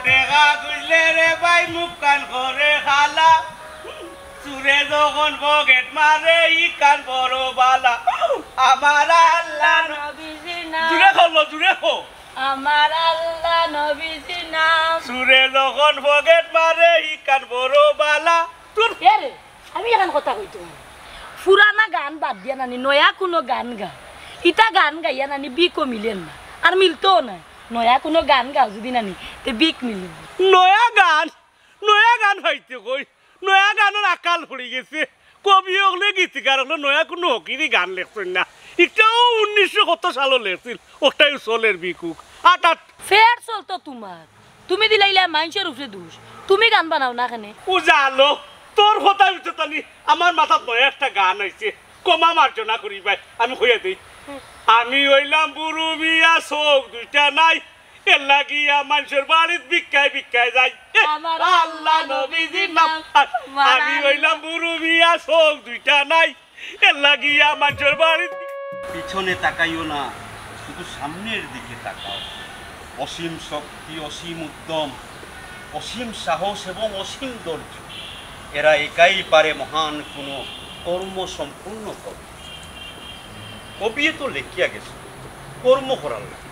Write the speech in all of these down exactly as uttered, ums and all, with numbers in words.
টেকা খুজলে রে ভাই মুখখান করে খালা, চুরে যখন পকেট মারে ইখান বড় বালা। আমার আল্লাহ ন-, নবীজির নাম। জুরে কও, জুরে কও। আমার আল্লাহ নবীজির নাম। চুরে যখন পকেট মারে ইখান বড় বালা। তোর এ রে, আমি এখান কথা কই তুমারে। পুরানা গান বাদ দিয়া নানি নয়া কুনু গান গাও। ইতা গান গাইয়া নানি বিকও মিলের না, আর মিলতোও নায়। নয়া কুনু গান গাও যুদি নানি, তে বিক মিলিবো। নয়া গান, নয়া গান পাইতে কই, নয়া গানর আকাল পড়ি গেছে। কবি অকলে, গীতিকার অকলে নয়া কুনু হকিরি গান লেখছইন না। ইটাও উনিশশো কত সালো লেখছিল, ওটাই চলের বিকুক। আট আট। ফের চলতো তুমার, তুমি দিলাইলা মাইনষর উপরে দুষ, তুমি গান বানাও না কেনে? ও জানো, তোর কথা ভিতরে তানি আমার মাথাত নয়া একটা গান আইছে, ক্ষমা মার্জনা করি ভাই, আমি কইয়া দেই। আমি অইলাম বুরু মিয়া, চউখ দুইটা নাই, এর লাগিয়া মাইনষর বাড়িত ভিক্ষায় ভিক্ষায় যাই। এ, আমার আল্লাহ নবীজির নাম। আমি অইলাম বুরু মিয়া, চউখ দুইটা নাই, এর লাগিয়া মাইনষর বাড়িত। পিছনে তাকাইও না, শুধু সামনের দিকে তাকাও। অসীম শক্তি, অসীম উদ্যম, অসীম সাহস এবং অসীম ধৈর্য। এরা একাই পারে মহান কোনো কর্ম সম্পূর্ণ করতে। কবিয়ে তো লেখিয়া গেছে কর্ম করার লাগি,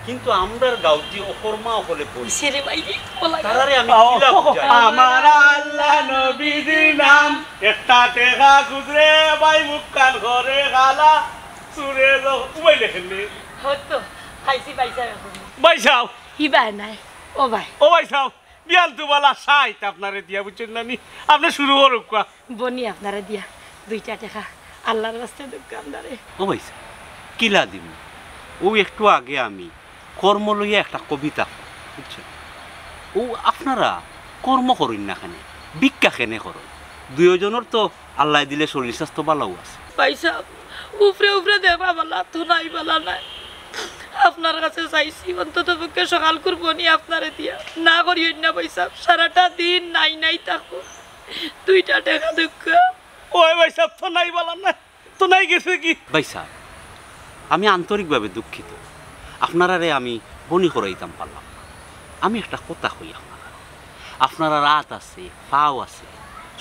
কিন্তু আমরার গাউতি অকর্মা অকলে বই। ইসে রে ভাই রে, ওলা। তারারে আমি কিলা বুঝাই? আমার আল্লাহ নবীজির নাম, একটা টেকা খুজরে ভাই মুখখান করে খালা, চুরে যখন উবাই লেখেন নি। হয়তো খাইছি ভাই সাহেব এখন। ভাই সাহেব। কি ভাই নাই? ও ভাই। ও ভাই সাহেব, বিয়ান তো বালা সাইত আপনারে দিয়া, বুঝছইন না নি? আপনে শুরু করউক্কা। বনি আপনারে দিয়া দুইটা টেকা, আল্লাহর ওয়াস্তে দেউক্কা আমরারে। ও ভাই সাহেব, কিলা দিমু? অউ একটু আগে আমি কর্ম লইয়া একটা কবিতা, বুঝছইন? অউ আপনারা কর্ম করইন না কেনে, ভিক্ষা কেনে করইন? দুইওজনর তো আল্লায় দিলে শরীর স্বাস্থ্য বালাউ আছে। ভাই সাহেব, উপরে উপরে দেখরা বালা, থনাই বালা নায়। আপনার কাছে চাইছি, অন্তত পক্ষে সকালকুর বনি আপনারে দিয়া। না করিও না ভাই সাহেব, সারাটা দিন নাই নাই থাকো। দুইটা টেকা দেউক্কা। ওই ভাই সাহেব, থনাই বালা নায়, থনাই গেছে কি? ভাই সাহেব, আমি আন্তরিকভাবে দুঃখিত, আপনারারে আমি বনি করাইতাম পারলাম না। আমি একটা কথা কই আপনারারে, আপনারার আত আছে, পাও আছে,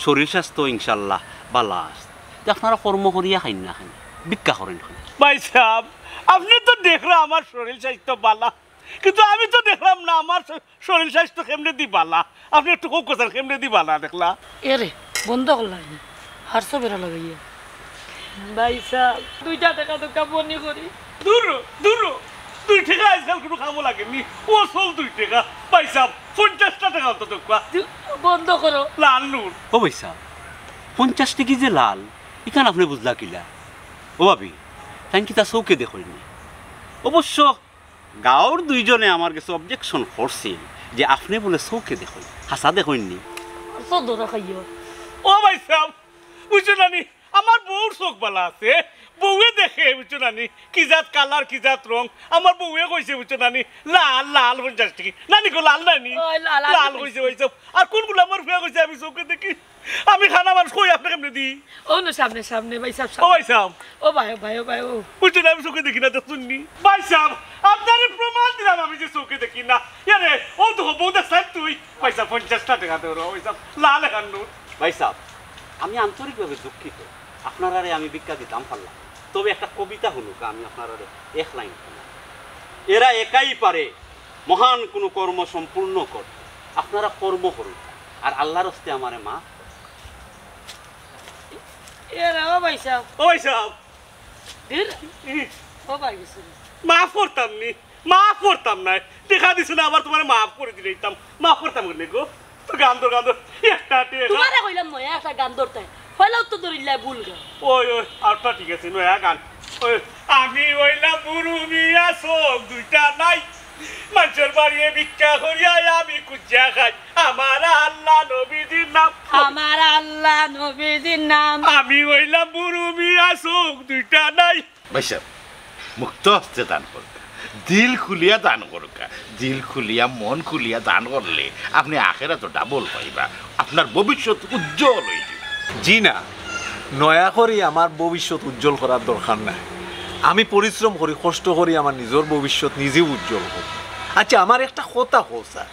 শরীর স্বাস্থ্য ইনশাআল্লাহ বালা আছে। তে আপনারা কর্ম করিয়া খাইন না কেনে, ভিক্ষা করইন কেনে? ভাই সাহেব, আপনে তো দেখরা আমার শরীর স্বাস্থ্য বালা, কিন্তু আমি তো দেখলাম না আমার শ-, শরীর স্বাস্থ্য কেমনে দি বালা। আপনে একটু কউক্কা ছাইন কেমনে দি বালা দেখলা? এ রে, বন্ধ করলা নি? হারছো বেড়া লাগাইয়া। ভাই সাহেব, দুইটা টেকা দেউক্কা বনি করি। দুরো, দুরো, দুই টেকা আইজকাল কুনু কামো লাগে নি। অসল দুই টেকা। ভাই সাহেব, পঞ্চাশটা টেকা অন্তত দেউক্কা। বন্ধ করো। লাল নুর। ও ভাই সাহেব, পঞ্চাশ টেকি যে লাল, ইখান আপনে বুঝলা কিলা? ও ভাবি, তাইন কিতা চউখে দেখইন নি? অবশ্য গাউর দুইজনে আমার গেছে objection করছিল যে আপনে বুলে চউখে দেখইন, হাছা দেখইন নি। হাছা ধরা খাইও। ও ভাই সাহেব, বুঝছো না নি? আমার বউর চউখ বালা আছে, বউয়ে দেখে, বুঝছো না নি? কি জাত কালার, কি জাত রং। আমার বউয়ে কইছে, বুঝছো না নি? লাল, লাল পঞ্চাশ টেকি। নানি গো, লাল নানি? ওই লাল, লাল কইছে, ভাই সাহেব। আর কুনগুলা আমার ফুয়া কইছে আমি চউখে দেখি? আমি কানা মানুষ, কই আপনে কেমনে দি? ও না, সামনে, সামনে, ভাই সাহেব, ও ভাই সাহেব। ও ভাই, ও ভাই, ও ভাই, ও। বুঝছো না, আমি চউখে দেখি না, দেখছইন নি? ভাই সাহেব, আপনারে প্রমাণ দিলাম আমি যে চউখে দেখি না। ইয়ারে, ও তো বউ দেখছস তুই। ভাই সাহেব, পঞ্চাশটা টেকা দেও রে, ভাই সাহেব, লাল এখান নুর। ভাই সাহেব, আমি আন্তরিকভাবে দুঃখিত, আপনারারে আমি ভিক্ষা দিতাম পারলাম না। তবে একটা কবিতা হুনউক্কা, আমি আপনারারে এক লাইন হুনাই। এরা একাই পারে মহান কোনো কর্ম সম্পূর্ণ করতে। আপনারা কর্ম করউক্কা, আর আল্লাহর ওয়াস্তে আমারে মাফ। এ রে, ও ভাই সাহেব। ও ভাই সাহেব। ধুর। ই। ও ভাই গেছে। মাফ করতাম নি, মাফ করতাম নায়। টেকা দিছো না, আবার তুমারে মাফ করি দিলাইতাম। মাফ করতাম কেনে গো? তো গান ধর, গান ধর। একটা টেকা। তুমারে কইলাম নয়া একটা গান ধরতে। পয়লাউ তো ধরিলায় ভুল গান। ওই, ওই, আরটা ঠিক আছে, নয়া গান। ওই, আমি অইলাম বুরু মিয়া, চউখ দুইটা নাই। মাইনষর বাড়িয়ে ভিক্ষা করিয়া আমি খুজিয়া খাই। আমার আল্লাহ নবীজির নাম। আমার আল্লাহ নবীজির নাম। আমি অইলাম বুরু মিয়া, চউখ দুইটা নাই। ভাই সাহেব, মুক্ত হস্তে দান করউক্কা, দিল খুলিয়া দান করউক্কা। দিল খুলিয়া, মন খুলিয়া দান করলে আপনে আখেরাতো double পাইবা, আপনার ভবিষ্যৎ উজ্জ্বল অইযিবো। জি না, নয়া করি আমার ভবিষ্যৎ উজ্জ্বল করার দরকার নাই। আমি পরিশ্রম করি, কষ্ট করি আমার নিজর ভবিষ্যৎ নিজে উজ্জ্বল করি। আচ্ছা, আমার একটা কথা কও স্যার,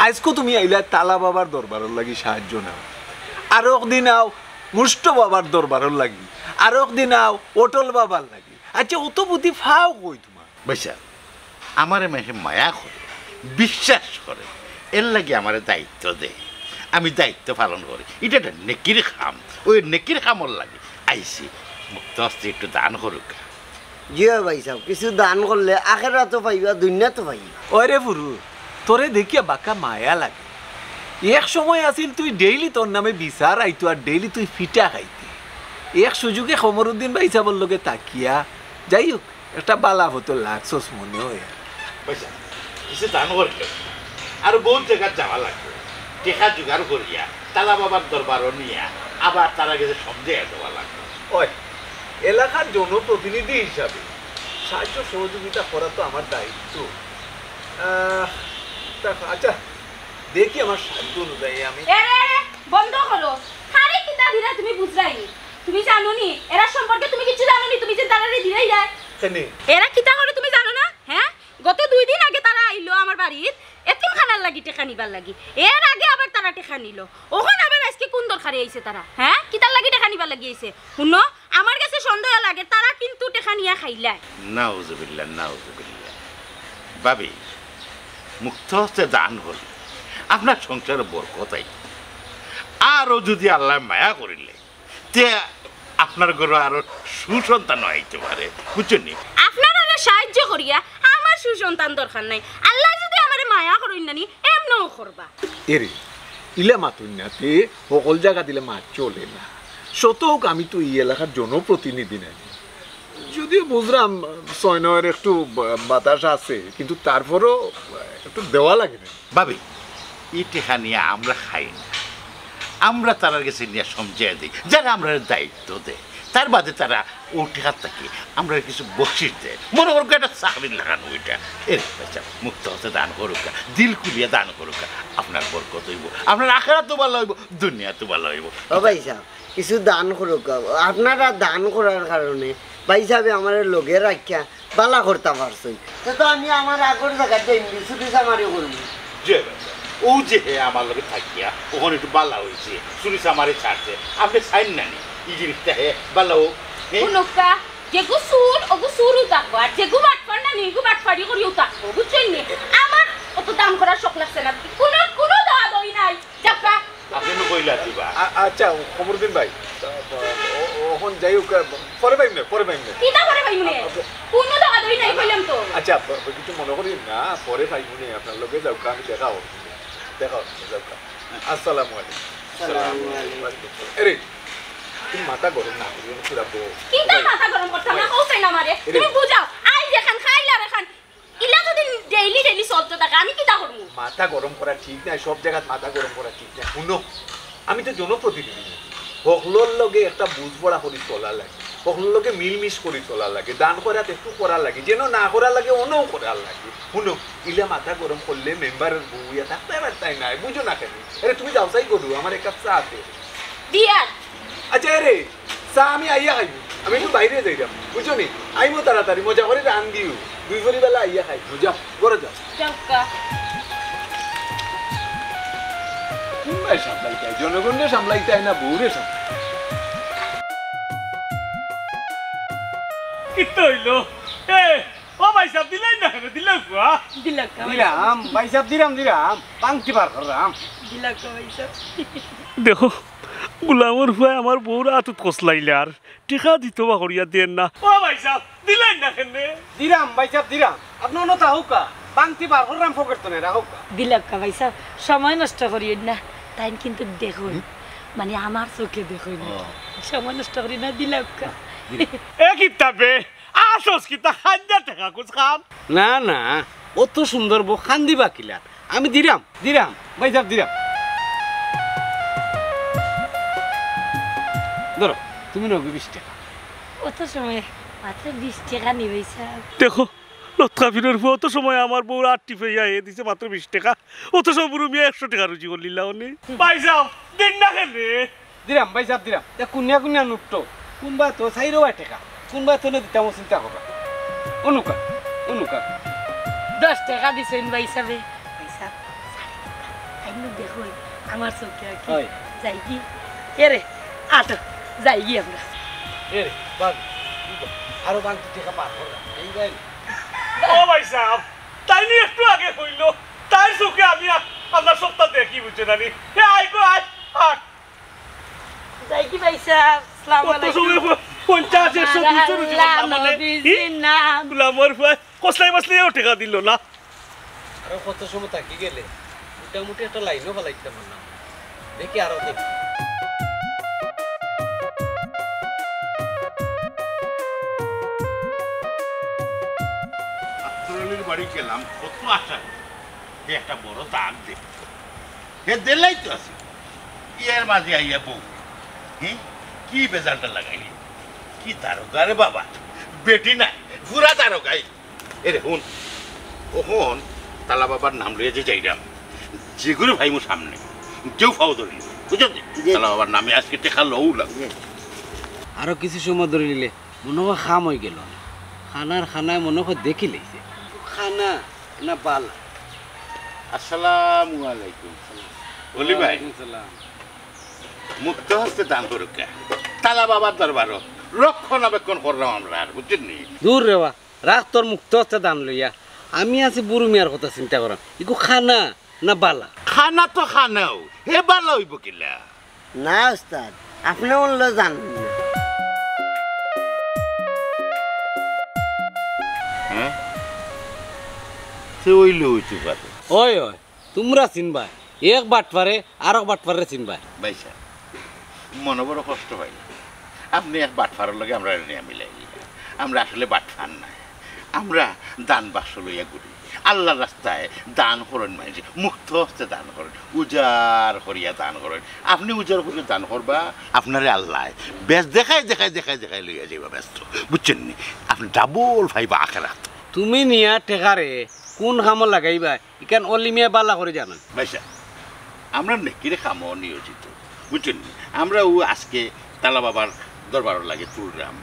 আইজকু তুমি আইলা তালা বাবার দরবারর লাগি সাহায্য নাও, আরক দিন আও মুষ্ট বাবার দরবারর লাগি, আরক দিন আও অটল বাবার লাগি। আচ্ছা, অত বুদ্ধি ফাও কই তুমার? ভাইসাব, আমারে মানষে মায়া করে, বিশ্বাস করে, এরলাগি আমারে দায়িত্ব দেয়, আমি দায়িত্ব পালন করি। ইটা একটা নেকির কাম, অউ নেকির কামর লাগি আইছি, মুক্ত হস্তে একটু দান করউক্কা। জি অয় ভাইসাব, কিছু দান করলে আখেরাতও পাইবা, দুনিয়াতও পাইবা। ওরে ফুরু, তোরে দেখিয়া বাক্কা মায়া লাগে। এক সময় আছিল তুই ডেইলি তোর নামে বিচার আইতো আর ডেইলি তুই ফিটা খাইতে। এক সুযোগে কমরুদ্দিন ভাইসাবর লগে থাকিয়া, যাই হউক, একটা বালা ফতো লাগছস মনে অয়। ভাইসাব, কিছু দান করলে আরো বউত জাগাত যাওয়া লাগবো। টেকা জোগাড় করিয়া তালা বাবার দরবারো নিয়া আবার তারার গেছে সমঝাইয়া দেওয়া লাগবো। ওই এলাকার জনপ্রতিনিধি হিসাবে সাহায্য সহযোগিতা করা তো আমার দায়িত্ব। আহ, তা, আচ্ছা, দেখি আমার সাধ্য অনুযায়ী আমি এরে, এরে, বন্ধ করো। কারে কিতা দিরা তুমি বুঝরায়নি। তুমি জানো নি, এরার সম্পর্কে তুমি কিচ্ছু জানো নি, তুমি যে তারারে দিরায় যায়। কেনে? এরা কিতা করে তুমি জানো না? হ্যাঁ, গত দুই দিন আগে তারা আইলো আমার বাড়িত এতিমখানার লাগি টেকা নিবার লাগি। এর আগে আবার তারা টেকা নিলো, অখন আবার আইজকে কুন দরকারে আইছে তারা? হ্যাঁ, কিতার লাগি টেকা নিবার লাগি আইছে? হুনো, আমার গেছে সন্দেহ লাগে, তারা কিন্তু টেকা নিয়া খাইলায়। নাউজুবিল্লাহ, নাউজুবিল্লাহ। ভাবি, মুক্ত হস্তে দান করলে আপনার সংসারো বরকত আইবো। আরো যুদি আল্লায় মায়া করিলে, তে আপনার ঘরো আরো সুসন্তান আইতে পারে, বুঝছইন নি? আপনারারে সাহায্য করিয়া আমার সুসন্তান দরকার নাই। আল্লায় যুদি আমারে মায়া করইন না নি, এমনেও করবা। এরে, ইলা মাতইন না, তে হকল জাগাত ইলা মাত চলে না। শত হউক, আমি তো ই এলাকার জনপ্রতিনিধি নায়। যদিও বুঝরাম, ছয় নয়র একটু বা-, বাতাস আছে, কিন্তু তারপরও একটু দেওয়া লাগে না। ভাবি, ই টেকা নিয়া আমরা খাই না, আমরা তারার গেছে নিয়া সমঝাইয়া দেই, যারা আমরারে দায়িত্ব দেয়, তার বাদে তারা অউ টেকার থাকি আমরারে কিছু বকশিশ দেয়। মনে করউক্কা একটা চাকরির লাখান অইটা। এরে ভাইসাব, মুক্ত হস্তে দান করউক্কা, দিল খুলিয়া দান করউক্কা, আপনার বরকত অইবো, আপনার আখেরাতও ভালা অইবো, দুনিয়াতও ভালা অইবো। ও ভাইসাব, কিছু দান করউক্কা। আপনারা দান করার কারণে ভাইসাবে আমারে লগে রাখিয়া বালা করতা পারছইন। তে তো আমি আমার আগর জাগাত যাইমু, চুরি চামারি করমু। জি ভাইসাব, অউ যে হে আমার লগে থাকিয়া অখন একটু বালা অইছে, চুরি চামারি ছাড়ছে, আপনে চাইন না নি ই জিনিসটা হে বালা অউক? হে? হুনউক্কা, যেগু চুর, অগু চুরউ থাকবো, আর যেগু বাটপার না নি, ইগু বাটপারি করিউ থাকবো, বুঝছইন নি? আমার অত দান করার শখ লাগছে না, কুনু, কুনু দোয়া দই নাই। যাউক্কা। আপনে নু কইলা দিবা। আ-, আচ্ছা, কমরুদ্দিন ভাই, তা, ব-, অ-, অ-, অখন যাই হউক, আ, পরে পাইমু নে, পরে পাইমু নে। কিতা পরে পাইমু নে? আ, আ, কুনু দোয়া দই নাই, না, না। কইলাম তো। আচ্ছা, ব-, ব-, কিছু মনো করিও না, পরে পাইমু নে, আপনার লগে যাউক্কা, আমি দেখা অইবো। দেখা অইবো, যাউক্কা। আসসালামু আলাইকুম। আসসালামু আলাইকুম। এরে, তুমি মাথা গরম না করিও না, পুরা বউ। কিতা মাথা গরম করতাম না, ভাই। কও চাই না আমারে। এরে। তুমি বুঝাও, আইজ এখান, কাইল আর এখান। ইলা যুদি ডেইলি ডেইলি চলতে থাকে, আমি কিতা করমু? মাথা গরম করা ঠিক নায়, সব জাগাত মাথা গরম করা ঠিক নায়। হুনো, আমি তো জনপ্রতিনিধি নায়। হকলর লগে একটা বুঝপড়া করি চলা লাগে, হকলর লগে মিলমিশ করি চলা লাগে, দান খয়রাত একটু করা লাগে, যেন না করা লাগে, অনও করা লাগে। হুনো, ইলা মাথা গরম করলে মেম্বারর বউ ইয়া থাকতায় পারতায় নায়, বুঝো না কেনে? আরে তুমি যাও চাই করো, আমার এক কাপ চা আছে। দিয়ার। আচ্ছা, এরে, চা আমি আইয়া খাইমু। আমি একটু বাইরে যাইরাম, বুঝছো নি? আইমু তাড়াতাড়ি, মজা করি রান্দিও। দুই পরিবালা আইয়া খাইমু। যাও, ঘরো যাও। যাউক্কা। কুনবায় সামলাইতায়? জনগণরে সামলাইতায় না বউরে সামলাইতায়? কিতা অইলো? এ, ও ভাইসাব, দিলাইন না কেনে? দিলাউক্কা। দিলাউক্কা, ভাইসাব। দিরাম, ভাইসাব, দিরাম, দিরাম। বাংতি বার কররাম। দিলাউক্কা, ভাইসাব। দেখো, গুলামর পুয়ায় আমার বউর আতুত কসলাইলার, টেকা দিতো বা করিয়া দেন না। ও ভাইসাব, দিলাইন না কেনে? দিরাম, ভাইসাব, দিরাম। আপনে অনো থাকউক্কা, বাংতি বার কররাম পকেট তনে, রাখউক্কা। দিলাউক্কা, ভাইসাব, সময় নষ্ট করিও না, তাইন কিন্তু দেখইন, হুম? মানে আমার চউখে দেখইন। ও। সময় নষ্ট করিও না, দিলাউক্কা। দিলাম। এ কিতা বে, আছস কিতা, খাইন্দা টেকা কুছ খাম? না, না, অত সুন্দর বউ খান্দিবা কিলা? আমি দিরাম, দিরাম, ভাইসাব দিরাম। ধরো, তুমি নেও বিশ টেকা। অত সময় মাত্র বিশ টেকা নি ভাইসাব। দেখো, লতকা পীরর পুয়া অত সময় আমার বউর আত টিপাইয়া হে দিছে মাত্র বিশ টেকা। অত সময় বুরু মিয়া একশো টেকা রুজি করলিলা অনে। ভাইসাব, দেইন না কেনে? দিরাম, ভাইসাব দিরাম। তে কুনিয়া কুনিয়া নুট্টো। কুনবা তো চাইরোয়া টেকা। কুনবা তো না দিতাম চিন্তা করবা। অউক্কা, অউক্কা। দশ টেকা দিছইন ভাইসাবে। ভাইসাব, তাইন দেখইন, আমার চউখে আর কি। অয়। যাইগি? এরে, আটো, যাইগি আমরা। এরে, বান, আরো বান টেকা পার কর না। এই যাই। ও ভাইসাব, তাইন একটু আগে কইলো, তাইর চউখে আমি আ-, আপনার সবতা দেখি, বুঝছো না নি? এ, আয় গো, আয়, আয়। যাইগি ভাইসাব, আসসালামু আলাইকুম। কত সময় প-, পঞ্চাশ, একশো, আমার দুইশো রুটি আল্লাহ বানাম মানে? নবীজির ই? নাম। গোলামর ফুয়া, কসলাই মসলাইও টেকা দিল না। আরো কত সময় থাকি গেলে? মোটামুটি একটা লাইনও ফালাইতে পারলাম না। দেখি আরো দেখি। আফজাল আলীর বাড়ি গেলাম, কত আশা। যে একটা বড় দাগ দে। হে দিলাই তো আছে। এর মাঝে আইয়া বউ। হে? কি বেজালটা লাগাইলি? কি দারোগা রে বাবা? বেটি নাই, পুরা দারোগাই। এরে হুন, অখন তালা বাবার নাম লইয়া যে যাইরাম, যেগুরে পাইমু সামনে, কেউ ফাও ধরিল, বুঝছনি? জি। তালা বাবার নামে আজকে টেকা লও লাগবে। জি। আরো কিছু সময় ধরিলে মনে অয় কাম অইগেল না। খানার খানায় মনে অয় দেখিলাইছে। খানা না বালা। আসসালামু আলাইকুম। অলি ভাই। ওয়ালাইকুম সালাম। মুক্ত হস্তে দান করউক্কা। তালা বাবার দরবারো রক্ষণাবেক্ষণ কররাম আমরা আর, বুঝছনি? দূর রে বা, রাখ তোর মুক্ত হস্তে দান লইয়া। আমি আছি বুরু মিয়ার কথা চিন্তা করাম। ইগু খানা না বালা? খানা তো খানাউ, হে বালা অইবো কিলা? না উস্তাদ, আপনে অইলে জানইন না। হ্যাঁ? সে অইলে অইতে পারে। ওই, ওই, তুমরা চিনবায়, এক বাটপারে আরক বাটপাররে চিনবায়। ভাইসাব, মনো বড় কষ্ট পাইলাম। আপনে এক বাটপারর লগে আমরারে নিয়া মিলাইলা। আমরা আসলে বাটপার নায়। আমরা দান বাক্স লইয়া ঘুরি। আল্লার রাস্তায় দান করইন মাইনষে, মুক্ত হস্তে দান করইন, উজাড় করিয়া দান করইন। আপনে উজাড় করিয়া দান করবা, আপনারে আল্লায় বেশ দেখাই, দেখাই, দেখাই, দেখাই লইয়া যাইবা বেহেস্তো। বুঝছইন নি? আপনে ডাবল পাইবা আখেরাত। তুমি নিয়া টেকারে কুন কামো লাগাইবায়, ইখান অলি মিয়ায় বালা করি জানইন। ভাইসাব, আমরা নেকির কামো নিয়োজিত, বুঝছইন নি? আমরা অউ আজকে তালা বাবার দরবারর লাগি তুলরাম,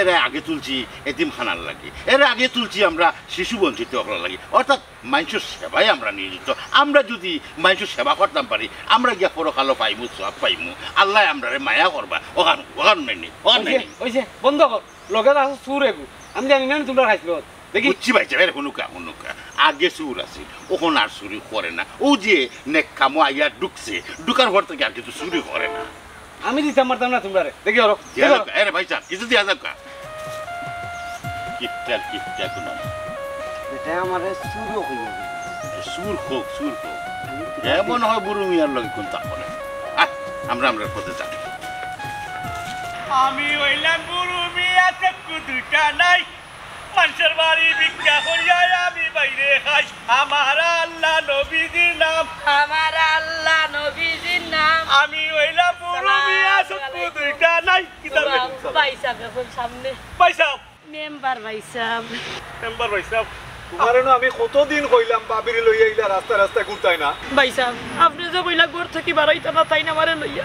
এর আগে তুলছি এতিমখানার লাগি, এর আগে তুলছি আমরা শিশু বঞ্চিত অকলর লাগি, অর্থাৎ মাইনষর সেবায় আমরা নিয়োজিত। আমরা যুদি মাইনষর সেবা করতাম পারি, আমরা গিয়া পরকালো পাইমু, সওয়াব পাইমু, আল্লায় আমরারে মায়া করবা। অখান, অখান নায়নি, অখান নায়নি। অইছে, বন্ধ কর। লগে আছে চুর এগু। আমি জানি না তুমরা খাইছলত। দেখি। বুঝছি ভাইসাব, এরে হুনুক্কা, হুনুক্কা। আগে চুর আছিল, অখন আর চুরি করে না। অউ যে নেক কামো আইয়া ঢুকছে, ঢুকার পর থাকি আর কিন্তু চুরি করে না। আমি দিতাম পারতাম না তুমরারে। দেখি অরো, দিয়া দেখি অরো। যাউক্কা, এরে ভাইসাব, কিছু দিয়া যাউক্কা। কিপটার কিপটা কুন। বেটা আমারে চুরও কইয়া দিল। চুর কউক, চুর কউক। এ মনো অয় বুরু মিয়ার লগে কুন্তা করে। আহ, আমরা আমরার পথে যাই। আমি অইলাম বুরু মিয়া, চক্ষু দুইটা নাই। মানষর বাড়ি ভিক্ষা করিয়া আমি বাইরে খাই। আমার আল্লা নবীজির নাম। আমার আল্লা নবীজির নাম। আমি অইলাম বুরু মিয়া, চক্ষু দুইটা নাই। কিতা রে? ভাইসাব অখন সামনে। ভাইসাব। মেম্বার ভাইসাব। মেম্বার ভাইসাব। তুমারে না আমি কতদিন কইলাম, ভাবিরে লইয়া ইলা রাস্তায় রাস্তায় ঘুরতায় না। ভাইসাব, আপনে যে কইলা ঘর থাকি বারইতা না, তাইন আমারে লইয়া।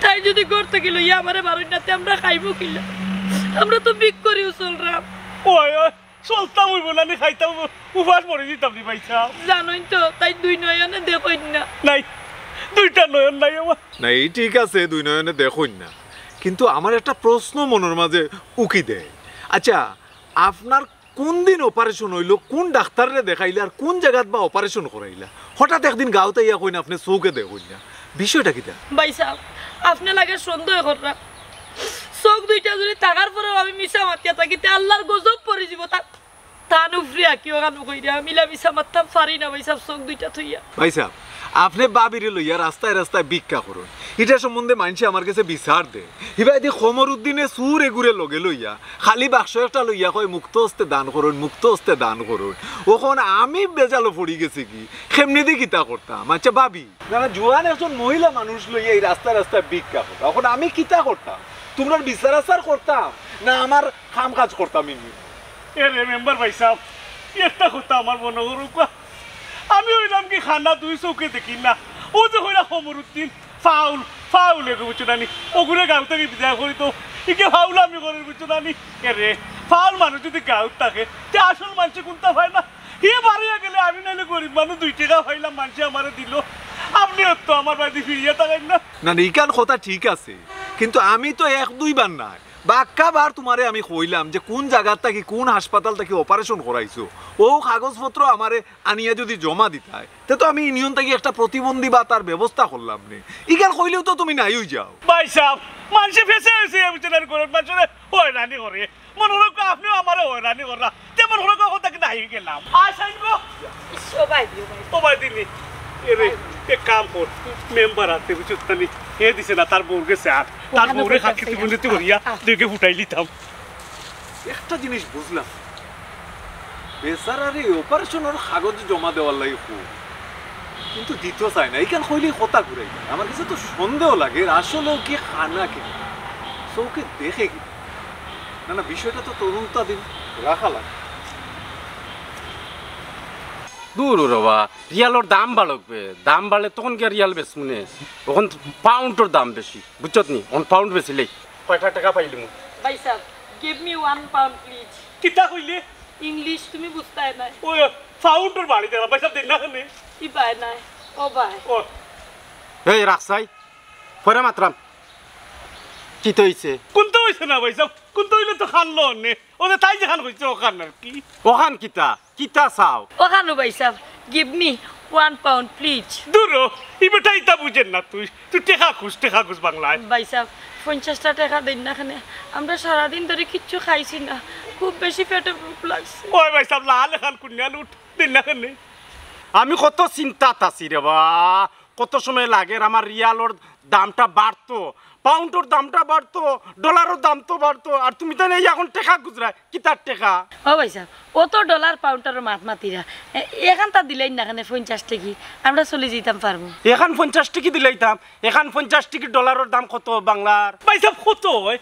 তাইন যুদি ঘর থাকি লইয়া আমারে বারইন না, তে আমরা খাইমু কিলা? আমরা তো ভিক করিউ চলরাম। ওই, ওই, চলতাম অইবো না নি, খাইতাম অইবো, উপাস মরি যিতাম নি ভাইসাব। জানইন তো, তাইন দুই নয়নে দেখইন না। নাই, দুইটা নয়ন নাই আমার। না, ই ঠিক আছে, দুই নয়নে দেখইন না, কিন্তু আমার একটা প্রশ্ন মনর মাঝে উকি দেয়। আইচ্ছা, আপনার কুন দিন operation অইলো, কুন ডাক্তাররে দেখাইলা, আর কুন জাগাত বা operation করাইলা? হঠাৎ একদিন গাউত আইয়া কইন আপনে চউখে দেখইন না, বিষয়টা কিতা? ভাইসাব, আপনে লাগে সন্দেহ কররা। চউখ দুইটা যুদি থাকার পরেও আমি মিছা মাতিয়া থাকি, তে আল্লার গজব পড়ি যিবো। তা তান উপরে আকিও কানো কইরা, আমি ইলা মিছা মাততাম পারি না ভাইসাব, চউখ দুইটা থইয়া। ভাইসাব, আপনে ভাবিরে লইয়া রাস্তায় রাস্তায় ভিক্ষা করইন, ইটার সম্বন্ধে মাইনষে আমার গেছে বিচার দেয়। হিবায়দি কমরুদ্দিনে চুর এগুরে লগে লইয়া খালি বাক্স একটা লইয়া কয়, "মুক্ত হস্তে দান করইন, মুক্ত হস্তে দান করইন।" অখন আমি বেজালো পড়ি গেছি কি, কেমনেদি কিতা করতাম? আইচ্ছা ভাবি, না, না, জুয়ান একজন মহিলা মানুষ লইয়া ই রাস্তায় রাস্তায় ভিক্ষা কররা। অখন আমি কিতা করতাম? তুমরার বিচার আচার করতাম, না আমার কাম কাজ করতাম ইনি? এ রে মেম্বার ভাইসাব, একটা কথা আমার মনো করউক্কা। আমি অইলাম কি কানা, দুই চউখে দেখি না। অউ যে কইলা কমরুদ্দিন, ফাউল, ফাউল এগু বুঝছো না নি? অগুরে গাউ থাকি বিদায় করি দেও। ইগে ফাউলামি করের বুঝছো না নি? এ রে, ফাউল মানুষ যুদি গাউত থাকে, তে আসল মানষে কুন্তা পায় না। হে বাড়িয়া গেলে আমি নাইলে গরিব মানুষ, দুই টেকা পাইলাম, মানষে আমারে দিল, আপনে তো আমার বাড়িত ফিরিয়া তাকাইন না। না, না, ইখান কথা ঠিক আছে, কিন্তু আমি তো এক দুইবার নায়, বাক্কা বার তুমারে আমি কইলাম যে কুন জাগার থাকি, কুন হাসপাতাল থাকি operation করাইছো, অউ কাগজপত্র আমারে আনিয়া যুদি জমা দিতায়, তে তো আমি ইউনিয়ন থাকি একটা প্রতিবন্ধী ভাতার ব্যবস্থা করলাম নে। ইখান কইলেউ তো তুমি নাই অইযাও। ভাইসাব, মানষে ফেছে অইছে, বুঝছইন না, গরিব মানষরে হয়রানি করে। মনো করউক্কা আপনেও আমারে হয়রানি কররা, তেমন কোনো কথা কি নাই গেলাম। আয় সাইন গো। ইস, ও ভাই দিও ভাই। ও ভাই দিনি। এরে, এক কাম কর, মেম্বার আছে, বুঝছস নি? হে দিছে না, তার বউর গেছে আর। তার বউরে খাকি তুই বলিতে করিয়া, দুইকে ফুটাই লিতাম। একটা জিনিস বুঝলাম, বেচারারে অপারেশনর কাগজ জমা দেওয়ার লাগি কও, কিন্তু দিতো চায় না। ইখান কইলেই কথা ঘুরাই। আমার কাছে তো সন্দেহ লাগে, এর আসলেও কি খানা কি চোখে দেখে কি? না, না, বিষয়টা তো তদন্তাধীন, রাখা লাগে। দূর রে বা, রিয়ালর দাম বাড়উক বে, দাম বাড়লে তখন গিয়া রিয়াল বেচমু নে। অখন পাউন্ডর দাম বেশি, বুঝছত নি? অখন পাউন্ড বেচিলেই কয়টা টেকা পাইলিমু। ভাইসাব, give me one pound, please. কিতা কইলে? ইংলিশ তুমি বুঝতায় নায়। ওই, পাউন্ডর বাড়ি দেবা, ভাইসাব, দেইন না কেনে? ই বায় নায়, ও বায়। ও। এই রাখছাই, পরে মাতরাম। কিতা অইছে? কুন্তা অইছে না, ভাইসাব, কুন্তা অইলে তো খানলো অনে। ও যে তাই যেখান কইছে, অখান আর কি। অখান কিতা? কিতা চাও? অখানউ ভাইসাব, give me one pound, please. দূর হ, ই বেটা ইতা বুঝের না তুই। তুই টেকা খুঁজ, টেকা খুঁজ বাংলায়। ভাইসাব, পঞ্চাশটা টেকা দেইন না কেনে? আমরা সারাদিন ধরি কিচ্ছু খাইছি না, খুব বেশি পেটো ভুক লাগছে। ওই ভাইসাব, লাল এখান কুনিয়া লুট, দেইন না কেনে? আমি কত চিন্তাত আছি রে বা। কত সময় লাগের আমার রিয়ালর দামটা বাড়তো, পাউন্ডর দামটা বাড়তো, ডলারর দাম তো বাড়তো, আর তুমি তাইন অখন টেকা খুজরায়, কিতার টেকা? ও ভাইসাব, অত ডলার পাউন্ডর মাত মাতিরা, এ-, এখানতা দিলাইন না কেনে পঞ্চাশ টেকি, আমরা চলি যাইতাম পারমু। এখান পঞ্চাশ টেকি দিলাইতাম, এখান পঞ্চাশ টেকি ডলারর দাম কত বাংলার? ভাইসাব, কত অয়?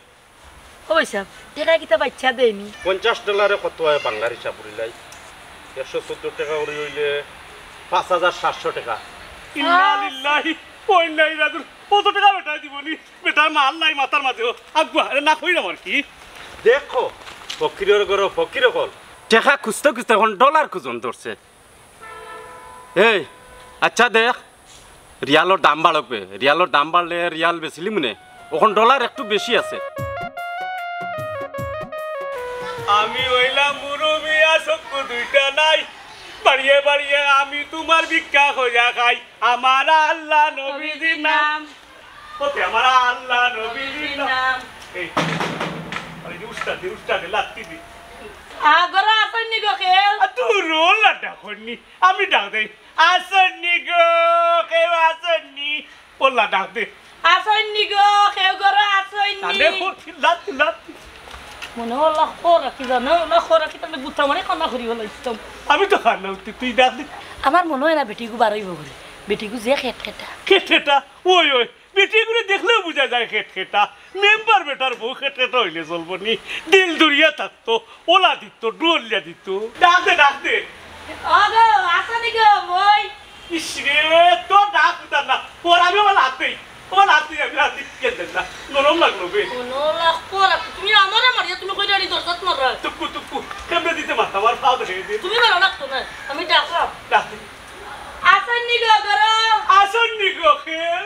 ও ভাইসাব, টেকা কিতা বাইচ্চা দেয়নি? পঞ্চাশ ডলারে কত অয় বাংলার হিসাব করিলাই? একশো চৌদ্দ টেকা করি অইলে পাঁচ হাজার সাতশো টেকা। ইন্না লিল্লাহি ওয়া ইন্না ইলাইহি রাজিউন। অত টেকা বেটায় দিবনি? বেটার মাল নাই মাথার মাঝে। আগুয়া, আরে না কইরাম আর কি। দেখো, ফকিরর ঘরো ফকির অকল। টেকা খুজতে খুজতে অখন ডলার খুজন ধরছে। এই, আচ্ছা দেখ, রিয়ালর দাম বাড়উক বে, রিয়ালর দাম বাড়লে রিয়াল বেচিলিমু নে, অখন ডলার একটু বেশি আছে। আমি অইলাম মুরব্বি, আর চক্ষু দুইটা নাই, বাড়িয়ে বাড়িয়ে আমি তুমার ভিক্ষা করিয়া খাই। আমার আল্লাহ নবীজির নাম। ওতে আমার আল্লাহ নবীজির নাম। এই, আরে, উস্তাদ দে, উস্তাদ দে, লাত্তি দে। আ, ঘরো আছইন নি গো কেউ? আ, দূর হ, অলা ডাকইন নি। আমি ডাক দেই। আছইন নি গো, কেউ আছইন নি? অলা ডাক দে। আছইন নি গো, কেউ ঘরো আছইন নি? তাহলে ও লাত্তি, লাত্তি। মনো অয় অলা খরা কি জানো, অলা খরা কি তাহলে গুতা মারি কানা করি অলা ইসলাম। আমি তো খান না উঠতে, তুই ডাক দে। আমার মনো অয় না বেটিগু বারইবো ঘরো। বেটিগু যে খেটখেটা। খেটখেটা? ওই, ওই। বেটিগুরে দেখলেউ বুঝা যায় খেটখেটা। মেম্বার বেটার বউ খেটখেটা অইলে চলবো নি? দিল দুরিয়া থাকতো, অলা দিত, ডুয়ালিয়া দিত। ডাক দে, ডাক দে। ওগো, আছো নি গো, মই? ইস রে, তোর ডাক উঠার না। ওর আমি আমার হাত দেই। আমার হাত দেই, আমি হাত দিই, কেন দেন না? নরম লাগলো বে। মনো অয় অলা খরা, তুমি আমারে মারিয়া, তুমি কইরা নি দরজাত মাররা। তুক্কু, তুক্কু, কেমনে দিতে মারতাম? আমার পাও দেখে দিন। তুমি মারা লাগতো না, আমি ডাকলাম। ডাক দে। আছইন নি গো ঘরো? আছইন নি গো কেউ?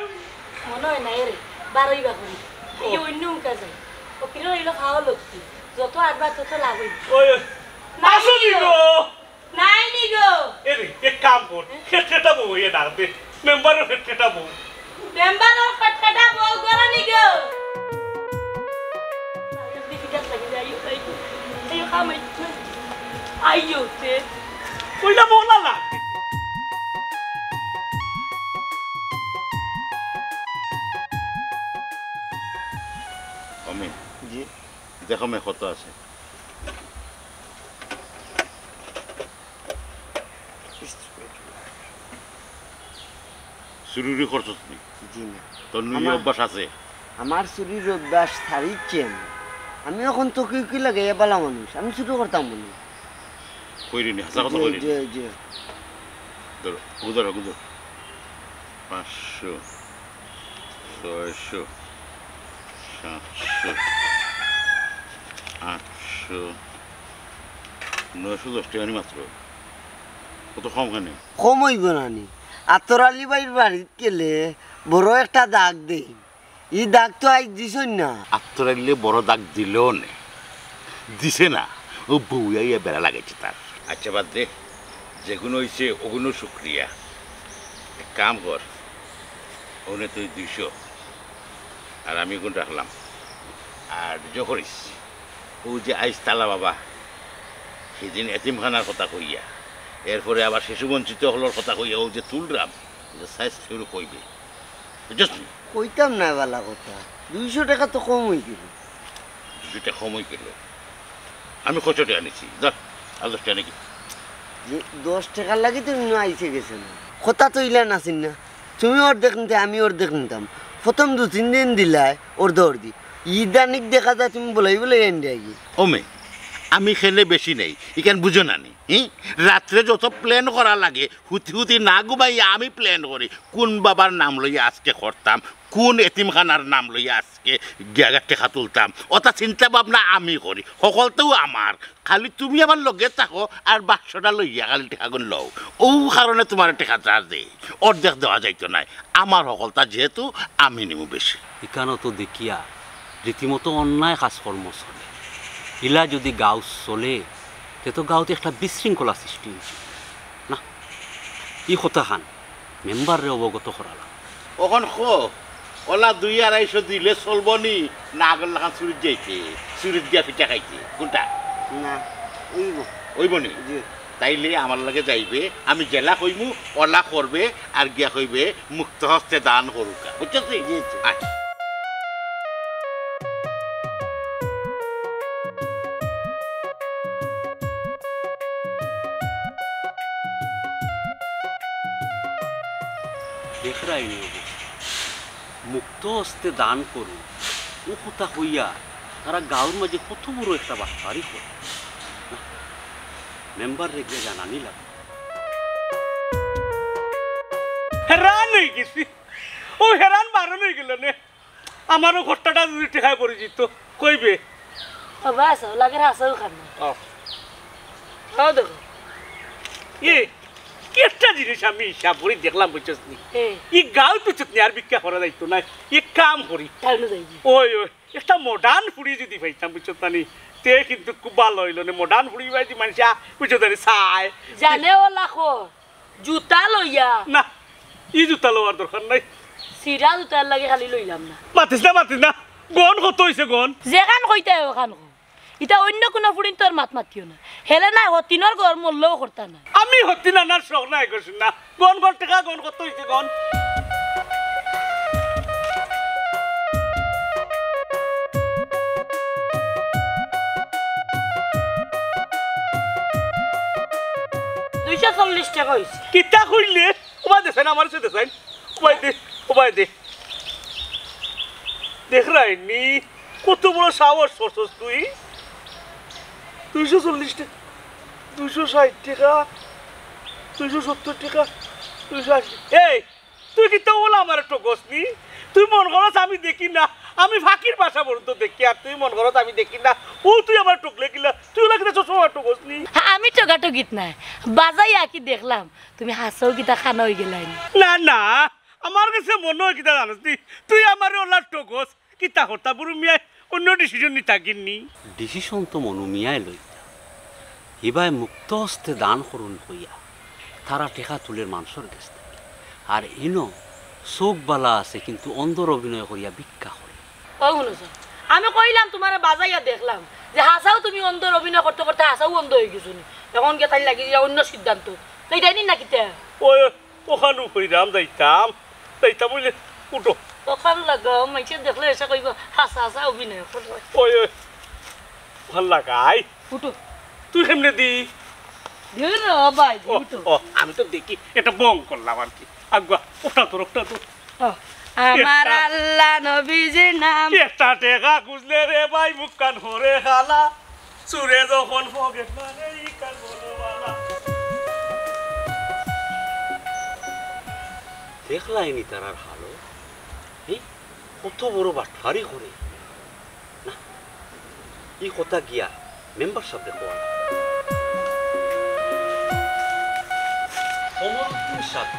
মনো অয় না এরে, বারইবা করি। ও। এই অইন্য উনকা যায়। ও কিরো অইলো খাওয়া লক্ষ্মী। যত আটবা তত লাভ অইবো। ওই, ওই। নাই আছইন নি নি গো? গো? নাই নি গো? এরে, এক কাম কর। খেটখেটা বউ অইয়া ডাক দে। মেম্বারর খেটখেটা বউ। মেম্বারর খেটখেটা বউ ঘরো নি গো? আইও, আইও, আইও, আইও, তে। কইলা বলা না। অমিন। জি। দেখো মে কত আছে। চুরি উরি করছস নি? জি না। তোর নুই আমার, অভ্যাস আছে? আমার চুরির অভ্যাস ছাড়িছি আমি। আমি অখন তো কি কি লাগে, এ বালা মানুষ, আমি চুরি করতাম বলি। কইরে নি, হাছা কথা জি, কইরে নি। জি, জি। ধরো, ওগু ধরো, ওগু ধরো। পাঁচশো, ছয়শো, সাতশো, আটশো, নয়শো দশ টেকা নি মাত্র। কত কম কেনে? কম অইবো না নি? আতর আলী ভাইর বাড়িত গেলে বড় একটা দাগ দেইন। ই দাগ তো আইজ দিছইন না। আতর আলীয়ে বড় দাগ দিলো নে। দিছে না। অউ বউয়ে আইয়া বেড়া লাগাইছে তার। আচ্ছা, বাদ দে। যেগুন অইছে, অগুনও শুক্রিয়া। এক কাম কর, অনে তুই দুইশো, আর আমি অগুন রাখলাম। আর জহরিস, অউ যে আইজ তালা বাবা, হিদিন এতিমখানার কথা কইয়া, এরপরে আবার শিশু বঞ্চিত অকলর কথা কইয়া, অউ যে তুলরাম, অউ যে সাইজ কেউ কইবে, বুঝছস নি? কইতাম না বালা কথা, দুইশো টেকা তো কম অইগেলো। দুইশো টেকা কম অইগেলো, আমি কত টেকা নিছি? ধর, আর দশ টেকা নাকি? যে দশ টেকার লাগি তো ইনো আইছে গেছে না। কথা তো ইলা নাছিল না। তুমি অর্ধেক নিতে, আমি অর্ধেক নিতাম। প্রথম দুই তিন দিন দিলায় অর্ধ অর্ধি। ইদানিং দেখা যায় তুমি বলাই বলাই এন্ডে আইগি। ওমে, আমি খেলে বেশি নেই, ইখান বুঝো না নি? হি? রাত্রে যত প্ল্যান করা লাগে, হুতি হুতি না ঘুমাইয়া আমি প্ল্যান করি। কুন বাবার নাম লইয়া আজকে করতাম, কুন এতিমখানার নাম লইয়া আজকে গিয়া টেকা তুলতাম, অতা চিন্তা ভাবনা আমি করি। হকলতাউ আমার। খালি তুমি আমার লগে থাকো আর বাক্সটা লইয়া খালি টেকাগুন লও। অউ কারণে তুমারে টেকাটা দেই। অর্ধেক দেওয়া যাইতো নায়। আমার হকলতা যেহেতু আমি নিমু বেশি। ইখানো তো দেখিয়া রীতিমতো অন্যায় কাজকর্ম চলে। ইলা যুদি গাঁও চলে, তে তো গাঁওত একটা বিশৃঙ্খলা সৃষ্টি অইছে। না, ই কথাখান মেম্বাররে অবগত করা লাগবো। অখন কও, অলা দুই আড়াইশো দিলে চলবো নি, না আগর লাখান চুরিত যাইতে, চুরিত গিয়া পিটা খাইতে, কুনটা? না, অইবো। অইবো নি? জি। তাইলে আমার লগে যাইবে, আমি যেলা কইমু, অলা করবে, আর গিয়া কইবে, "মুক্ত হস্তে দান করুকা।" বুঝছস নি? জি, জি। আয়। দেখরায়নি অবস্থা। "মুক্ত হস্তে দান করুন", অউ কথা কইয়া তারা গাঁওর মাঝে কত বড় একটা বাটপারি করে। না, মেম্বাররে গিয়া জানানি লাগবো। হেরান অইগেছি। অউ হেরান বারন অইগেলো নে। আমারও ঘরটাটা যুদি টেকায় পড়ি যিতো, কইবে। ও বাস, ও লাগে হাছাউ খান না। ও। ও দেখো। এ, একটা জিনিস আমি হিসাব করি দেখলাম, বুঝছস নি? এ। ই গাঁও বুঝছত নি, আর ভিক্ষা করা যাইতো নায়। এক কাম করি। টাউনো যাইবি। ওই, ওই, একটা modern ফুড়ি যুদি পাইতাম, বুঝছত না নি? তে কিন্তু খুব ভালা অইলো নে, modern ফুড়ি পাইছি মানষে, বুঝছত নি, চায়। জানে ও লাখো। জুতা লইয়া। না, ই জুতা লওয়ার দরকার নাই। ছিড়া জুতার লাগি খালি লইলাম না। মাতিস না, মাতিস না। গন কত অইছে গন? যেখান কইতায় অখান কও। ইতা অইন্য কুনু ফুড়িন্তর মাত মাতিও না। হেলে নায় হতিনর ঘর মরলেও করতা নায়। আমি হতিন আনার শখ নাই করছি না। গন, গন, টেকা গন, কত অইছে গন? দুইশো চল্লিশ টেকা অইছে। কিতা কইলে? উবাই দে চাইন, আমার কাছে দে চাইন। উবাই দে, উবাই দে। দেখরায়নি, কত বড় সাহস করছস তুই? দুইশো চল্লিশ টেকা, দুইশো ষাইট টেকা, দুইশো সত্তর টেকা, দুইশো আশি। এই, তুই কিতা অলা আমারে ঠগস নি? তুই মনো করস আমি দেখি না? আমি ফাকির বাসা পর্যন্ত দেখি, আর তুই মনো করস আমি দেখি না? অউ তুই আমারে ঠগলে কিলা? তুই অলা কিতা সবসময় আমারে ঠগস নি? আমি ঠগাঠগিত নায়, বাজাইয়া কি দেখলাম, তুমি হাছাউ কিতা কানা অইগেলায় নি? না, না, আমার কাছে মনো অয় কিতা জানস নি? তুই আমারে অলা ঠগস। কিতা করতা, বুরু মিয়ায় অইন্য decision নিতা গিন্নি? Decision তো মনু মিয়ায় লইতা। হিবায় মুক্ত হস্তে দান করুন কইয়া তারা টেকা তুলের মানষর গেছ থাকি। আর ইনো চউখ বালা আছে, কিন্তু অন্ধর অভিনয় করিয়া ভিক্ষা করে। ও হুনো চাইন, আমি কইলাম তুমারে বাজাইয়া দেখলাম যে হাছাউ তুমি অন্ধর অভিনয় করতে করতে হাছাউ অন্ধ অইগেছো নি। অখন গিয়া তাইর লাগি অইন্য সিদ্ধান্ত। তাই তাই নি না কিতা? ওই অখানউ কইরাম যাইতাম, যাইতাম অইলে উঠো। অখান লাগাও, মানষে দেখলে এসে কইবো, "হাছা হাছা অভিনয় করে।" ওই, ওই, অখান লাগাই। উঠো। তুই কেমনে দি? দিও রে, ও ভাই, ও, উঠো। ও, আমি তো দেখি, এটা বং করলাম আর কি। আগুয়া, ওটা তোর, ওটা তোর। ও, আমার এটা আল্লাহ নবীজির নাম। এটা টেকা খুঁজলে রে ভাই, মুখখান হরে খালা। চুরে যখন পকেট মারে, ই কার বলো বালা। দেখলায়নি তারার হালো? এই কত বড় বাটপারি করে। না, ই কথা গিয়া মেম্বার সাবরে কওয়া। সাব,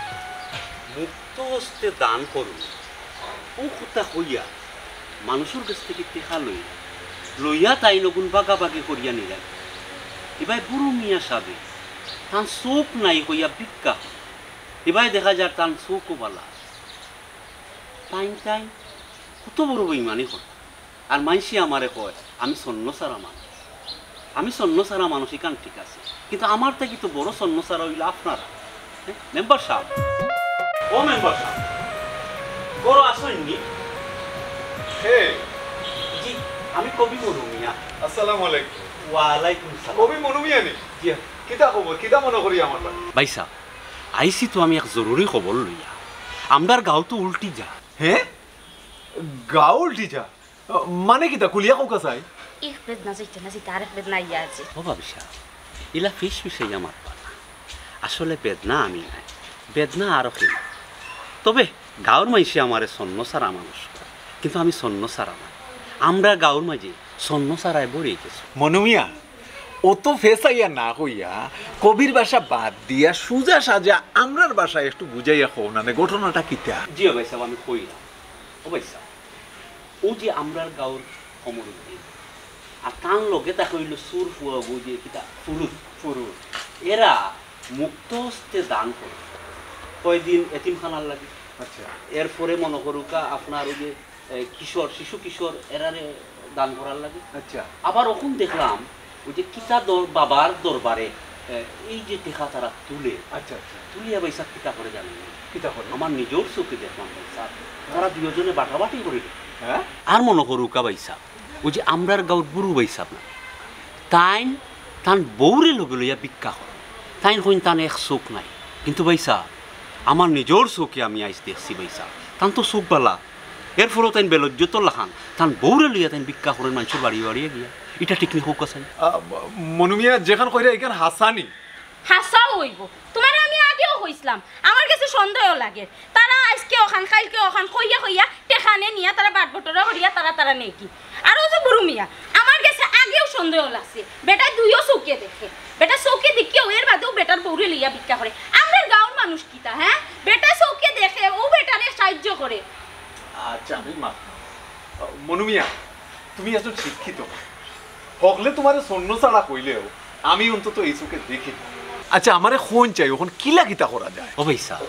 মুক্ত হস্তে দান করুন। ও কথা কইয়া মানুষর গেছ থাকি টেকা লইয়া, লইয়া তাইন অগুন ভাগাভাগি করিয়া নিরা। ইবায় বুরু মিয়া সাবে, তান চউখ নাই কইয়া ভিক্ষা। ইবায় দেখা যার তান চউখও বালা। তাইন তাইন কত বড় বেইমানি করে। আর মাইনষে আমারে কয়, আমি ছন্নছাড়া মানুষ। আমি ছন্নছাড়া মানুষ, ইখান ঠিক আছে। কিন্তু আমার থাকি তো বড় ছন্নছাড়া অইলা আপনারা। হ্যাঁ, মেম্বার সাব। ও মেম্বার সাব, ঘরো আছইন নি? হে। জি, আমি কবি মনু মিয়া। আসসালামু আলাইকুম। ওয়ালাইকুম সালাম। কবি মনু মিয়া নি? জি। কিতা খবর? কিতা মনো করি আমার? ভাইসাব, আইছি তো আমি এক জরুরি খবর লইয়া। আমরার গাঁও তো উল্টি যা। হে? গাঁও উল্টি যা? মানে কিতা? খুলিয়া কউক্কা চাই। এক বেদনা যাইতে না যাইতে আরেক বেদনা আইয়া আছে। ও ভাবিসাব, ইলা ফিসফিসাইয়া মাতবা না। আসলে বেদনা আমি নায়, বেদনা আরো কেউ। তবে গাঁওর মাইনষে আমারে ছন্নছাড়া মানুষ কয়, কিন্তু আমি ছন্নছাড়া নায়। আমরার গাঁওর মাঝে ছন্নছাড়ায় ভরি গেছে। মনু মিয়া, অত ফেসাইয়া না কইয়া, কবির ভাষা বাদ দিয়া সুজা সাজা আমরার ভাষায় একটু বুঝাইয়া কও না নে, ঘটনাটা কিতা? জি ও ভাইসাব, আমি কইরাম। ও ভাইসাব, অউ যে আমরার গাঁওর কমরুদ্দিন, আর তান লগে থাকে অইলো চুর ফুয়া, অউ যে কিতা ফুরুত। ফুরুত। এরা মুক্ত হস্তে দান করে। কয়দিন এতিমখানার লাগি। আচ্ছা। এরপরে মনো করউক্কা আপনার অউ যে, এ, কিশোর, শিশু কিশোর, এরারে দান করার লাগি। আচ্ছা। আবার অখন দেখলাম, অউ যে কিতা দর-, বাবার দরবারে, এ, এই যে টেকা তারা তুলে, আচ্ছা, আচ্ছা। তুলিয়া ভাইসাব কিতা করে জানেন নি? কিতা করে? আমার নিজর চউখে দেখলাম ভাইসাব, তারা দুইওজনে বাটাবাটি করে। হ্যাঁ? আর মনো করউক্কা ভাইসাব, অউ যে আমরার গাঁওর বুরু ভাইসাব না, তাইন তান বউরে লগে লইয়া ভিক্ষা করে। তাইন কইন তান এক চউখ নাই। কিন্তু ভাইসাব, আমার নিজর চউখে আমি আইজ দেখছি ভাইসাব, তান তো চউখ বালা, এরফরেও তাইন বেলজ্জতর লাখান তান বউরে লইয়া তাইন ভিক্ষা করইন মানষর বাড়িয়ে বাড়িয়ে গিয়া। ইটা ঠিক নি কউক্কা চাই? আ, ম-, মনু মিয়া যেখান কইরা ইখান হাছা নি? হাছাউ অইবো। তুমারে আমি আগেও কইছলাম, আমার গেছে সন্দেহ লাগের। তারা আইজকে অখান, কাইলকে অখান কইয়া কইয়া টেকা নে নিয়া তারা বাটবটরা করিয়া তারা তারা নেয়গি। আর অউ যে বুরু মিয়া, আমার গেছে আগেও সন্দেহ লাগছে। বেটায় দুইও চউখে দেখে। বেটা চউখে দেখিয়াও এর বাদেও বেটার বউরে লইয়া ভিক্ষা করে। আমরার গাঁওর মানুষ কিতা, হ্যাঁ? বেটা চউখে দেখে, অউ বেটারে সাহায্য করে। আচ্ছা, আমি মাফ। মনু মিয়া, তুমি একজন শিক্ষিত মানুষ। হকলে তুমারে ছন্নছাড়া কইলেও আমি অন্তত এই চউখে দেখি না। আচ্ছা, আমারে কইন চাই, অখন কিলা কিতা করা যায়? ও ভাইসাব,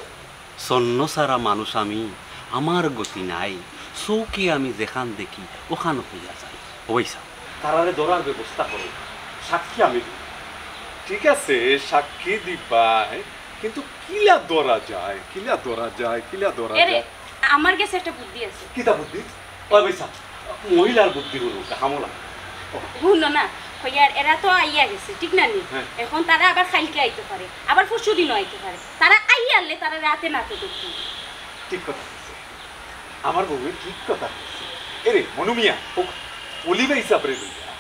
ছন্নছাড়া মানুষ আমি, আমার গতি নাই, চউখে আমি যেখান দেখি, অখান কইয়া যাই। ও ভাইসাব, তারারে ধরার ব্যবস্থা করো, সাক্ষী আমি দিব। ঠিক আছে, সাক্ষী দিবায়, কিন্তু কিলা ধরা যায়, কিলা ধরা যায়, কিলা ধরা এরে, যায়? আমার গেছে একটা বুদ্ধি আছে। কিতা বুদ্ধি? ওই ভাইসাব, মহিলার বুদ্ধি অইলো, কামলা। হুনো না, কইয়ার এরা তো আইয়া গেছে, ঠিক না নি? হ্যাঁ। অখন তারা আবার কাইলকে আইতে পারে, আবার পরশু দিনও আইতে পারে। তারা আইয়া আরলে তারা রাতে নাতে দেখি। ঠিক কথা কইছে। আমার বউয়ে ঠিক কথা কইছে। এরে, মনু মিয়া, অউ অলি ভাইসাবরে লইয়া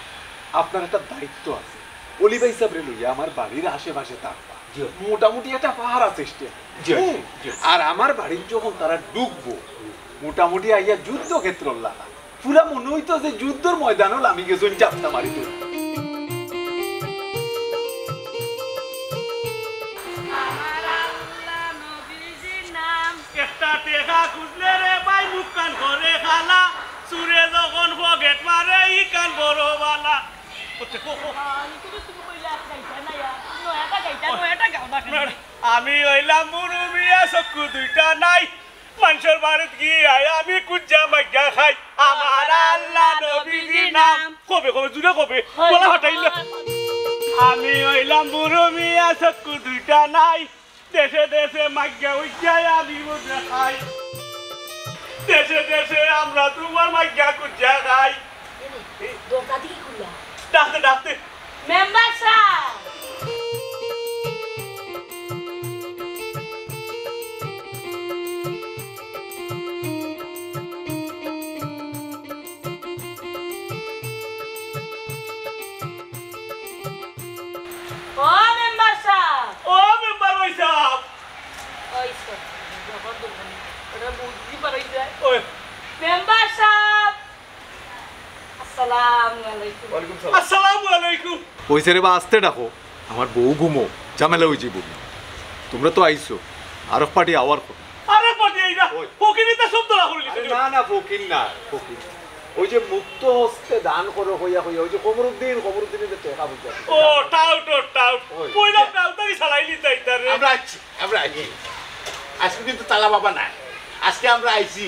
আপনার একটা দায়িত্ব আছে। অলি ভাইসাবরে লইয়া আমার বাড়ির আশেপাশে থাকবা। জি। মোটামুটি একটা পাহারা চেষ্টা। জি, হ্যাঁ? জি। আর আমার বাড়িত যখন তারা ঢুকবো, মোটামুটি আইয়া যুদ্ধক্ষেত্রর লাখান। পুরা মনো অইতো যে যুদ্ধর ময়দানো লামি গেছইন জাপটা মারি ধরি। আমার আল্লাহ নবীজির নাম। একটা টেকা খুজলে রে ভাই মুখখান করে খালা, চুরে যখন পকেট মারে ইখান বড় বালা। ওতে কো, কো। আহ, তুমি, তুমি কইলে আর গাইতা না, ইয়া। নয়াটা গাইতা, নয়াটা গাও না কেন? আমি অইলাম মুরু মিয়া, চক্ষু দুইটা নাই। মানষর বাড়িত গিয়া আমি কুজ্জা মাইগা খাই। আমার আল্লাহ নবীজির নাম। কবে, কবে, জুরে কবে। হয়। গলা ফাটাইল। আমি অইলাম মুরু মিয়া, চক্ষু দুইটা নাই। দেশে দেশে মাইগা উইগা আমি মজা খাই। দেশে দেশে আমরা তুমার মাইগা কুজ্জা খাই। দরজা দিকে খুলিয়া। ডাকতে, ডাকতে। মেম্বার সাব। ও মেম্বার সাব। ও মেম্বার ভাইসাব। ওই তো, জবর দুর্গন্ধ। ওটা বুঝতে পারি যায়। ওই। মেম্বার সাব। আসসালামু আলাইকুম। ওয়ালাইকুম সালাম। আসসালামু আলাইকুম। অইছে রে বা, আস্তে ডাকো। আমার বউ ঘুমো, ঝামেলা অইযিবো। তুমরা তো আইছো, আরক পার্টি আওয়ার কথা। আরক পার্টি এই না, ফকির ইতা সব ধরা করিলিছে। আরে না না, ফকির না, ফকির। ওই যে মুক্ত হস্তে দান করো কইয়া কইয়া, ওই যে কমরুদ্দিন, কমরুদ্দিনে যে টেকা পয়সা দিছে। ও, টাউট, ও, টাউট। ওই। কইলাম টাউট, আমি ছাড়াই নিতে আইতারে। আমরা আইছি, আমরা আইছি। আজকে কিন্তু তালা বাবা নাই। আজকে আমরা আইছি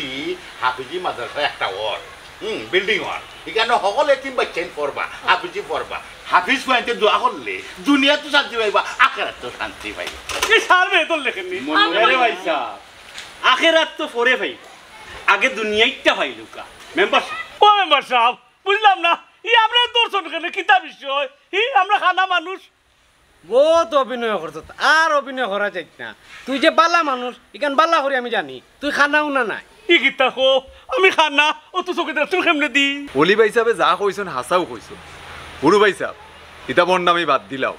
হাফিজি মাদ্রাসা একটা ওর। হুম, বিল্ডিং ওর। এখানে হকল এতিম বাচ্চাইন পড়বা, হাফিজি পড়বা। হাফিজ কইতে দোয়া করলে দুনিয়াত তো শান্তি পাইবা, আখেরাত তো শান্তি পাইবা। এই সার মেয়ে তোর লেখেননি। আরে ভাই সাহেব, আখেরাত তো পরে পাইবা, আগে দুনিয়াইটা পাইলুকা। মেম্বার সাহেব। ও মেম্বার সাহেব, বুঝলাম না, ই আমরা দর্শন কেন কিতা বিষয়? ই আমরা খানা মানুষ। বহুত অভিনয় করছত, আর অভিনয় করা যাইত না। তুই যে বালা মানুষ, ইখান বালা করি আমি জানি, তুই খানা উনা নাই। ই কিতা কো, আমি খানা, ও তো চোখে দেখ, তুই কেমনে দি? অলি ভাই সাহেবে যা কইছইন, হাছাউ কইছইন। বুরু ভাই সাহেব, ইতা ভন্ডামি বাদ দিলাও।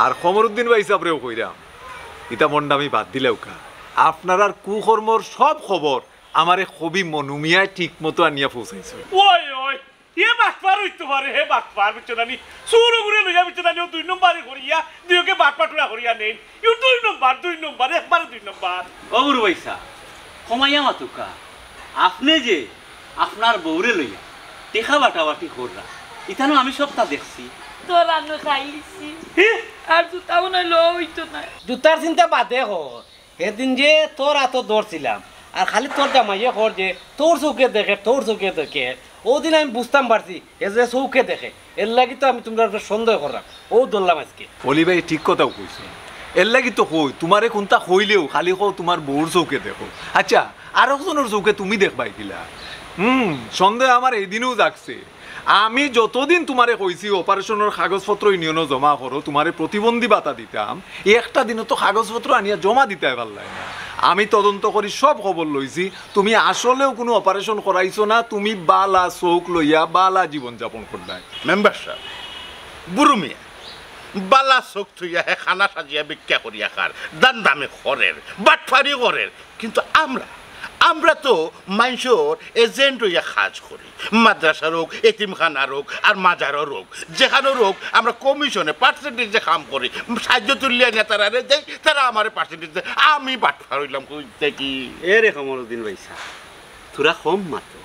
আর কমরুদ্দিন ভাই সাহেবরেও কইরাম, ইতা ভন্ডামি বাদ দিলাউকা। আপনারার কুকর্মর সব খবর আমারে কবি মনু মিয়ায় ঠিক মতো আনিয়া পৌঁছাইছইন। ওই, ওই, হে বাটপার অইতো পারে, হে বাটপার, বুঝছো না নি? চুর ওগুরে লইয়া, বুঝছো না নি? ও দুই নম্বরি করিয়া, দুইওকে বাটপাটুরা করিয়া নেইন। ইউ দুই নম্বর, দুই নম্বর, একবারে দুই নম্বর। ও বুরু ভাই সাহেব, কমাইয়া মাতুকা। আপনে যে আপনার বউরে লইয়া টেকা বাটাবাটি কররা, ইতানো আমি সবতা দেখছি। তোর আনো খাইলিছি। হে? আর জুতাও নাই, লো অইতো না। জুতার চিন্তা বাদে কর। হেদিন যে তোর আতো ধরছিলাম, আর খালি তোর জামাইয়ে কর যে তোর চউখে দেখে, তোর চউখে দেখে, ওদিন আমি বুঝতাম পারছি হে যে চউখে দেখে। এর লাগি তো আমি তুমরার উপরে সন্দেহ করলাম, অউ ধরলাম আজকে। অলি ভাই ঠিক কথাউ কইছইন, এর লাগি তো কই তুমারে কুন্তা কইলেউ খালি কও তুমার বউর চউখে দেখো। আচ্ছা, আরক জনর চউখে তুমি দেখবায় কিলা? হুম, সন্দেহ আমার হেদিনউ জাগছে। আমি যতদিন তুমারে কইছি অপারেশনর কাগজপত্র ইউনিয়নো জমা করো, তুমারে প্রতিবন্ধী ভাতা দিতাম, একটা দিনও তো কাগজপত্র আনিয়া জমা দিতায় পারলায় না। আমি তদন্ত করি সব খবর লইছি, তুমি আসলেউ কুনু অপারেশন করাইছো না, তুমি বালা চউখ লইয়া বালা জীবন যাপন করলায়। মেম্বার সাব, বুরু মিয়া, বালা চউখ থইয়া হে খানা সাজিয়া ভিক্ষা করিয়া খার, দান্দামি করের, বাটপারি করের, কিন্তু আমরা, আমরা তো মাইনষর এজেন্ট অইয়া কাজ করি। মাদ্রাসার অউক, এতিমখানার অউক, আর মাজারর অউক, যেখানর অউক, আমরা কমিশনে, পার্সেন্টেজে কাম করি। সাইয্য তুলিয়া আনিয়া তারারে দেই, তারা আমারে পার্সেন্টেজ দেয়। আমি বাটপার অইলাম কই থাকি? এরে কমরুদ্দিন ভাই সাব, থুড়া কম মাতো।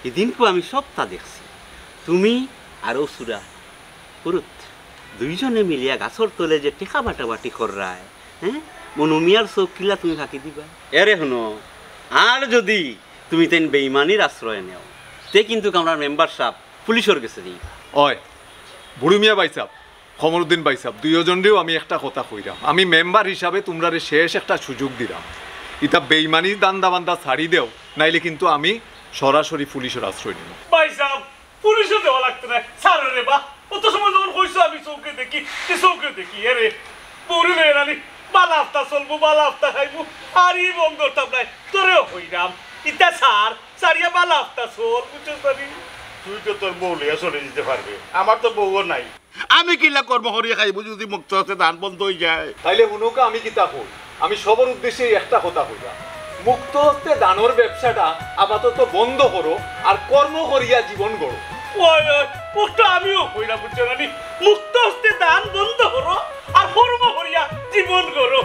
হিদিনকু আমি সবতা দেখছি। তুমি আর অউ চুরা পুরুত দুইজনে মিলিয়া গাছর তলে যে টেকা বাটাবাটি কররায়, হে? মনু মিয়ার চউখ কিলা তুমি ফাকি দিবায়? এরে হুনো, আর যুদি তুমি তাইন বেইমানির আশ্রয় নেও, তে কিন্তুক আমরার মেম্বার সাব পুলিশর গেছে যাইবা। অয়, বুরু মিয়া ভাই সাব, কমরুদ্দিন ভাই সাব, দুইওজনরেউ আমি একটা কথা কইরাম। আমি মেম্বার হিসাবে তুমরারে শেষ একটা সুযোগ দিরাম। ইতা বেইমানি দান্দা-বান্দা ছাড়ি দেও, নাইলে কিন্তু আমি সরাসরি পুলিশর আশ্রয় নিমু। ভাই সাব, পুলিশো দেওয়া লাগতো নায়, ছাড়ো রে বা। অত সময় যখন কইছো আমি চউখে দেখি, তে চউখে দেখি, এরে। বউরে লইয়া নানি, বালা আফতা চলমু, বালা আফতা খাইমু, আর ই বন্ধ করতাম নায়, তোরেও কইরাম। ইতা ছাড়, ছাড়িয়া বালা আফতা চল, বুঝছস নানি? তুই তো তোর বউ লইয়া চলি যাইতে পারবে, আমার তো বউও নাই। আমি কিলা কর্ম করিয়া খাইমু যুদি মুক্ত হস্তে দান বন্ধ অইযায়? তাইলে হুনউক্কা আমি কিতা কই, আমি সবর উদ্দেশ্যে একটা কথা কইরাম, মুক্ত হস্তে দানর ব্যবসাটা আপাতত বন্ধ করো, আর কর্ম করিয়া জীবন গড়ো। ওই, ওই, অউটা আমিও কইরাম, বুঝছো নানি? মুক্ত হস্তে দান বন্ধ করো, আর কর্ম করিয়া জীবন গড়ো।